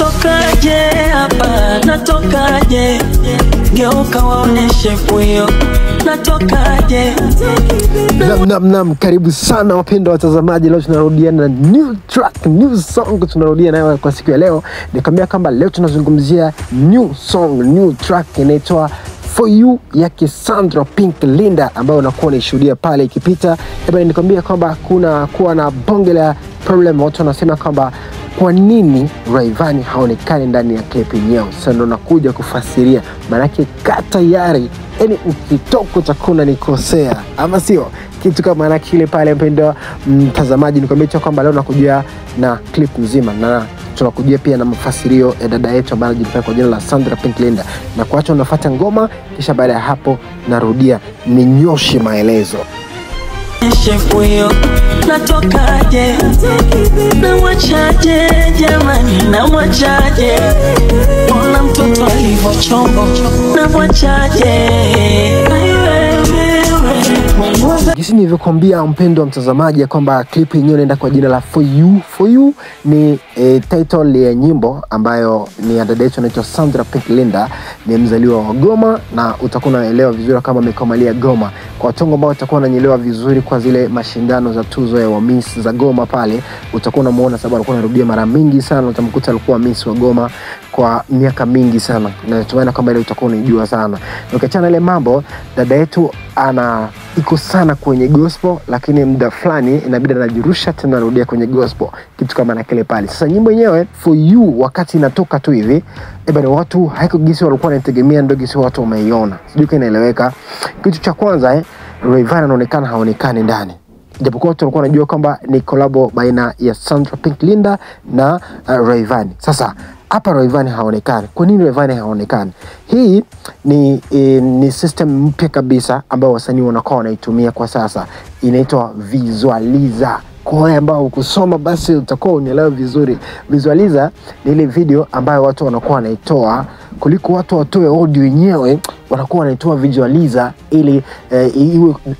Natokaje hapa, natokaje? Geuka waoneshe puyo. Natokaje? Nam, nam, karibu sana wapendwa watazamaji. Leo tunarudia na new track, new song tunarudia nayo kwa siku ya leo. Nikwambia kwamba leo tunazungumzia new song, new track inaitwa For You yake Sandra Pink Linda ambayo unakuwa unaishuhudia pale ikipita. Hebu nikwambia kwamba kuna kuwa na bonge la problem, watu wanasema kwamba kwa nini Rayvanny haonekani ndani ya clip yenyewe. Sasa ndo nakuja kufasiria, maanake ka tayari, yani ukitoka utakuwa nikosea, ama sio kitu kama na kile pale. Mpendwa mtazamaji, nikwambia tu kwamba leo nakuja na clip nzima na tunakujia pia na mafasirio ya dada yetu ambaye anajulikana kwa jina la Sandra Pink Linda, na kuacha unafuata ngoma, kisha baada ya hapo narudia ninyoshe maelezo. Puyo. Natokaje? Namwachaje jamani, namwachaje? Ona mtoto alivyochongo, namwachaje? Jinsi nilivyokuambia mpendo wa mtazamaji ya kwamba clip yenyewe inaenda kwa jina la For You. For You ni title ya nyimbo ambayo ni ya dada yetu anaitwa Sandra Pink Linda, ni mzaliwa wa Goma na utakuwa unaelewa vizuri kama amekomalia Goma. Kwa watongo ambao utakuwa unanielewa vizuri kwa zile mashindano za tuzo ya Miss za Goma pale, utakuwa unamuona sababu alikuwa anarudia mara mingi sana, utamkuta alikuwa Miss wa Goma kwa miaka mingi sana, na natumaini kwamba ile utakuwa unaijua sana. Ukiachana ile mambo, dada yetu ana iko sana kwenye gospel, lakini muda fulani inabidi anajirusha tena anarudia kwenye gospel, kitu kama na kile pale. Sasa nyimbo yenyewe For You wakati inatoka tu hivi, bwana, watu haiko gisi walikuwa wanategemea, ndio gisi watu wameiona. Sijui kama inaeleweka. Kitu cha kwanza, Rayvanny anaonekana haonekani ndani, japokuwa watu walikuwa wanajua kwamba ni collabo baina ya Sandra Pink Linda na Rayvanny. Sasa hapa Rayvanny haonekani. Kwa nini Rayvanny haonekani? Hii ni system mpya kabisa ambayo wasanii wanakuwa wanaitumia kwa sasa, inaitwa visualizer. Kwa wale ambao ukusoma basi utakuwa unielewa vizuri. Visualizer ni ile video ambayo watu wanakuwa wanaitoa, kuliko watu watoe audio yenyewe, wanakuwa wanaitoa visualizer ili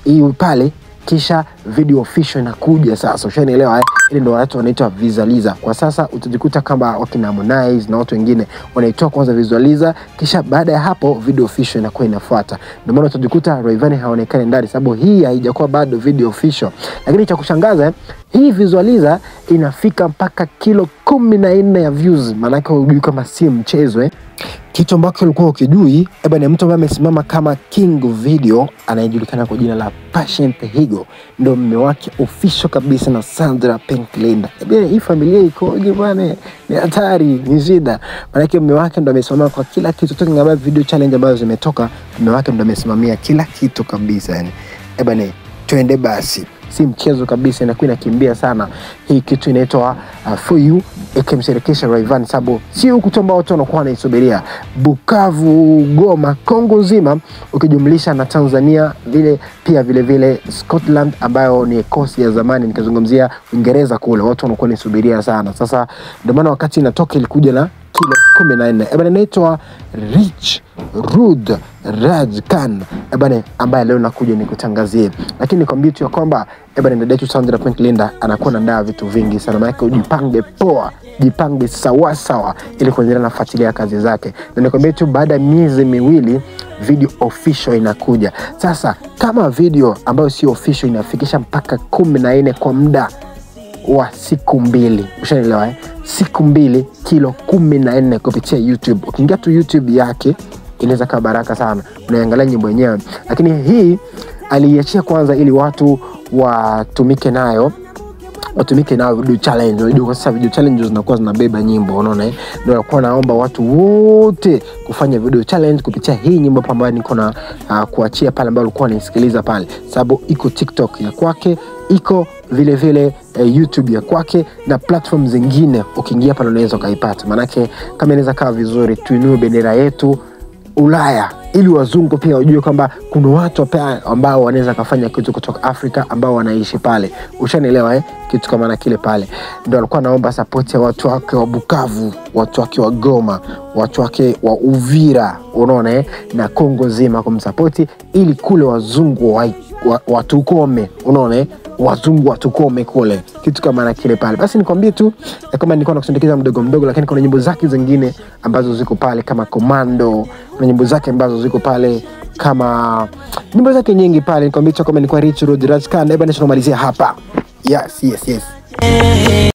iwe pale, kisha video official inakuja. Sasa ushanielewa eh? Ile ndio watu wanaitwa visualizer. Kwa sasa utajikuta kama wakina Harmonize na watu wengine wanaitoa kwanza visualizer, kisha baada ya hapo video official inakuwa inafuata. Ndio maana utajikuta Rayvanny haonekani ndani, sababu hii haijakuwa bado video official. Lakini cha kushangaza, hii visualizer inafika mpaka kilo 14 ya views, maana yake hujui kama si mchezo eh. Kitu ambacho ulikuwa ukijui, eba ni mtu ambaye amesimama kama King Video anayejulikana kwa jina la Patient Higo, ndio mume wake official kabisa na Sandra Pink Linda. Eba hii familia ikoje bwana? Ni hatari, ni shida. Maana yake mume wake ndio amesimama kwa kila kitu, toka ngamba video challenge ambazo zimetoka, mume wake ndio amesimamia kila kitu kabisa yani. Eba ni twende basi. Si mchezo kabisa, inakuwa inakimbia sana hii kitu inaitwa For You, ikimshirikisha Rayvanny, sababu si huku tu ambao watu wanakuwa wanaisubiria, Bukavu, Goma, Kongo nzima ukijumlisha na Tanzania vile pia vile vile Scotland ambayo ni kosi ya zamani, nikizungumzia Uingereza kule watu wanakuwa wanaisubiria sana. Sasa ndio maana wakati inatoka ilikuja na kilo 14. Ebana inaitwa Rich Rud Raj Khan, ebana, ambaye leo nakuja nikutangazie. Lakini nikwambie tu ya kwamba ebana dada yetu Sandra Pink Linda anakuwa anaandaa vitu vingi sana, maana yake ujipange poa, jipange sawa sawa ili kuendelea nafuatilia kazi zake. Na nikwambie tu baada ya miezi miwili video official inakuja. Sasa kama video ambayo sio official inafikisha mpaka 14 kwa muda wa siku mbili, ushanielewa eh? Siku mbili kilo 14 kupitia YouTube. Ukiingia tu YouTube yake inaweza kuwa baraka sana, unaangalia nyimbo yenyewe. Lakini hii aliiachia kwanza ili watu watumike nayo, watumike nayo video challenge. Unajua kwa sasa video challenge zinakuwa zinabeba nyimbo, unaona eh? Ndio alikuwa naomba watu wote kufanya video challenge kupitia hii nyimbo hapa ambayo niko na kuachia pale, ambayo ulikuwa unaisikiliza pale, sababu iko TikTok ya kwake, iko vile vile YouTube ya kwake na platform zingine. Ukiingia pale unaweza ukaipata. Manake kama inaweza kaa vizuri, tuinue bendera yetu Ulaya ili wazungu pia wajue kwamba kuna watu pia ambao wanaweza kufanya kitu kutoka Afrika ambao wanaishi pale. Ushanielewa eh? Kitu kama na kile pale. Ndio alikuwa naomba support ya watu wake wa Bukavu, watu wake wa Goma, watu wake wa Uvira, unaona eh, na Kongo nzima kumsupport ili kule wazungu watukome, unaona eh, wazungu watukome kule, kitu kama na kile pale. Basi nikwambie tu ya kama nilikuwa nakusindikiza mdogo mdogo, lakini kuna nyimbo zake zingine ambazo ziko pale kama Komando, kuna nyimbo zake ambazo ziko pale kama nyimbo zake nyingi pale. Nikwambie tu kama nilikuwa Rich Road Rajkan, hebu tunamalizia hapa. Yes, yes, yes.